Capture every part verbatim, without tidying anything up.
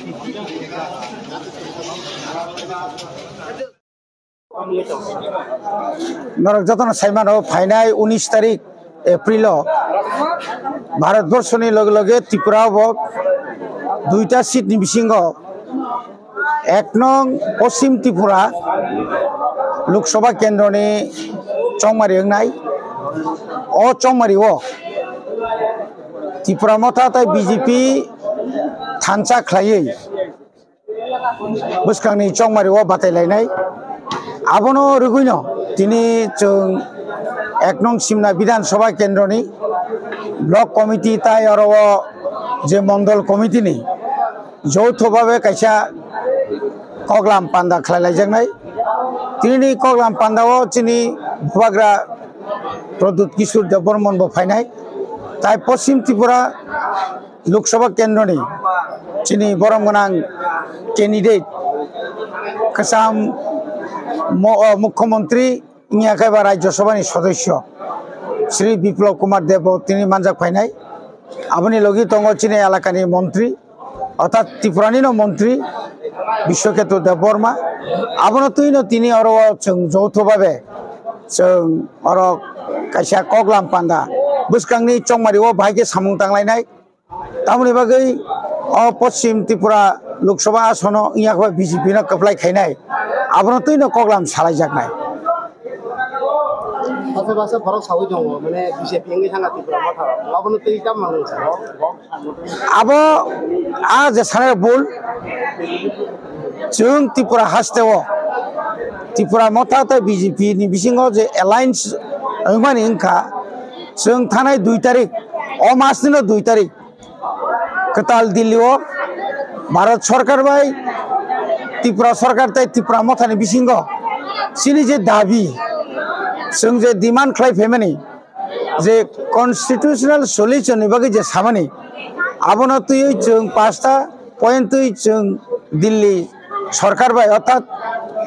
Norok jotono saimano, phainai unis tarik April o Bharat borso ni loge loge Tripura o bo duita seat ni bisingo ek nong Poschim Tripura Lok Sabha kendro ni chongmari wngnai. O chongmari o Tipra Motha tei B J P thansa khlaiwi bwskangni chongmari o batai lainai. Abono rwgwino tini chwng ek nong Simna Bidhan Sabha kendroni block committee tai oro o je mondol committee ni joutho babe kaisa koklam panda khlai laijaknai. Tini koklam panda o chini bubagra Pradyut Kishore Debbarman bo phainai. Tai Poschim Tripura Lok Sabha kendroni chini borom gwnang candidate kwcham mo-, o, Mukhyamantri wngya khe ba Rajya Sabha ni sodosyo Shri Biplab Kumar Deb bo tini manjak phainai. Aboni logi tongo chini elakani montri, orthat Tripura ni no montri Bishwakhetra Debbarma. Abono twino tini oro o chwng joutho babe chwng oro kaisa koklam panda bwskangni chongmari o bahai khe samung tanglainai. Tamoni bagwi o Poschim Tripura Lok Sabha asono wngya khe B J P no kwplai khainai, abono twino koklam salaijaknai. Basa basa borok sawi tongo, mane B J P wngwi thangkha Tripura Motha rok, abono twi tamo nang sano? Abo a je sanai bul, chwng Tripura haste o Tripura Motha tei B J P ni bisingo je alliance wngmani wngkha, chwng thanai dui tarik, o mas ni no dui tarik, kwtal Delhi o Bharat Sarkar bai Tripura Sarkar tei Tripura Mothani bisingo chini je dabi, chwng je demand khlai phaimani, je constitutional solution ni bagwi je samani, abono twiwi chwng pasta point twi chwng Delhi Sarkar bai, orthat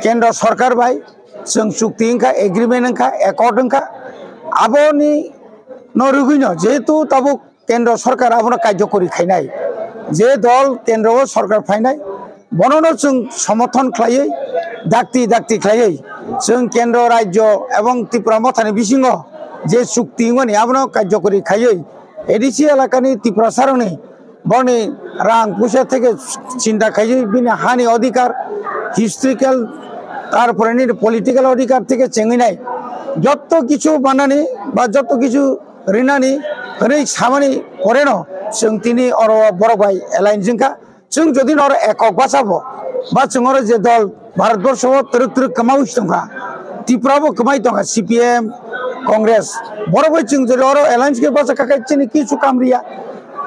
Kendra Sarkar bai chwng chukti wngkha, agreement wngkha, accord wngkha, aboni no rwgwino jehetu tabuk Kendra Sarkar abono karjokori khainai. Je dol Kendra o Sarkar phainai, bonono chwng somothon khlaiwi, dakti dakti khlaiwi, chwng Kendra, Rajyo ebong Tripura Mothani bisingo je chukti wngmani, abono karjokori khaiwi, A D C elakani Tiprasarokni boni rang puisa theke chinta khaiwi bini hani odhikar, historical, tarpore nini political odhikar theke chengwi nai. Jotto kichu manani ba jotto kichu rinani hwnwi samani poreno chwng tini oro borok bai alliance wngkha. Chwng jodi no oro ekok bachabo, ba chwng oro je dol Bharat borsho o twrwk twrwk kwmaui tongkha, Tripura bo kwmai tongkha, C P M, Congress, borok bai chwng jodi oro alliance khe bachakha khe chini kichu kam riya.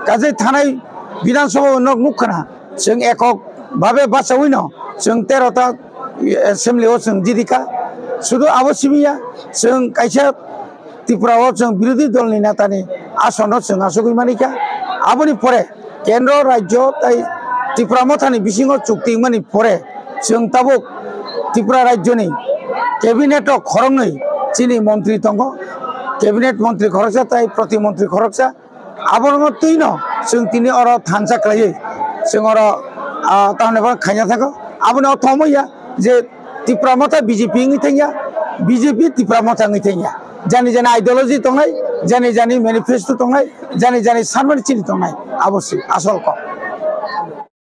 Kajai thanai Bidhan Sabha o nok nukha na, chwng ekok babe bachaui no chwng tero ta assembly o chwng jidikha. Sudu abo simi ya, chwng kaisa Tripura o chwng birodhi dol ni neta ni ason no chwng achugwi manikha. Aboni pore Kendro, Rajyo tei Tripura Mothani bisingo chukti wngmani pore chwng tabuk Tripura Rajyoni cabinet o khoroknwi chini montri tongo, cabinet montri khoroksa tei proti montri khoroksa. Abono twino chwng tini oro thansa khlaiwi chwng oro, ah, tamni bo khaina thango. Aboni ortho omo ya je Tripura Motha B J P wngwi thangya, B J P Tripura Motha wngwi thangya. Jani jani ideology tongnai, jani jani manifesto tongnai, jani jani sanmani chini tongnai. Abo se asol kok.